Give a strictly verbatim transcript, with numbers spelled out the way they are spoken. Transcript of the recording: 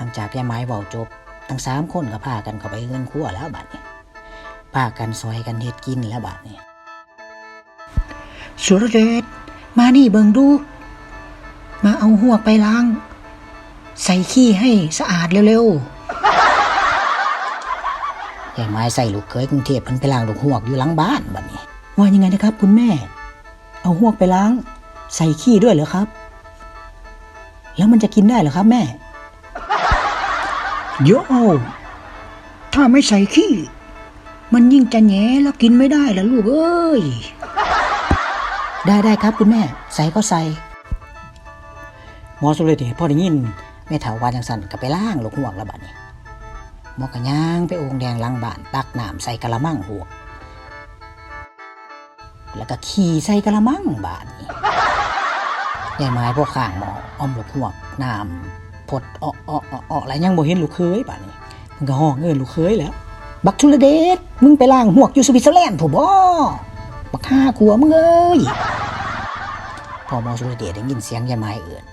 หลังจากยายไม้เว้าจบ ทั้งสามคนก็พากันเข้าไปเฮือนครัวแล้วบัดนี้ พากันซอยกันเฮ็ดกินแล้วบัดนี้ สุรเดช มานี่เบิ่งดู มาเอาฮวกไปล้าง ใส่ขี้ให้สะอาดเร็วๆ ยายไม้ใส่ลูกเขยกรุงเทพฯเพิ่นไปล้างลูกฮวกอยู่หลังบ้านบัดนี้ ว่ายังไงนะครับคุณแม่ เอาฮวกไปล้าง ใส่ขี้ด้วยเหรอครับ แล้วมันจะกินได้เหรอครับแม่ โย่ ถ้าไม่ใส่ขี้ มันยิ่งจะแหงแล้วกินไม่ได้ล่ะลูกเอ้ย ได้ได้ครับคุณแม่ ใส่ก็ใส่ หมอสุรเดชพอได้ยินแม่เฒ่าว่าจังซั่นก็ไปล้างลูกฮวกแล้วบัดนี้ หมอก็ย่างไปโอ่งแดงหลังบ้านตักน้ำใส่กะละมังฮวก แล้วก็ขี้ใส่กะละมังบาดนี้ ยายไม้พอข้างหม้ออ่อมลูกฮวกน้ำพดเอาะๆๆๆ แล้วยังบ่เห็นลูกเขยบาดนี้ มันก็ฮ้องเอิ้นลูกเขยแล้ว บักสุรเดช มึงไปล้างฮวกอยู่สวิตเซอร์แลนด์พุ้นบ่ บักห่าขัวมึงเอ้ย พอหมอสุรเดชได้ยินเสียงยายไม้เอิ้น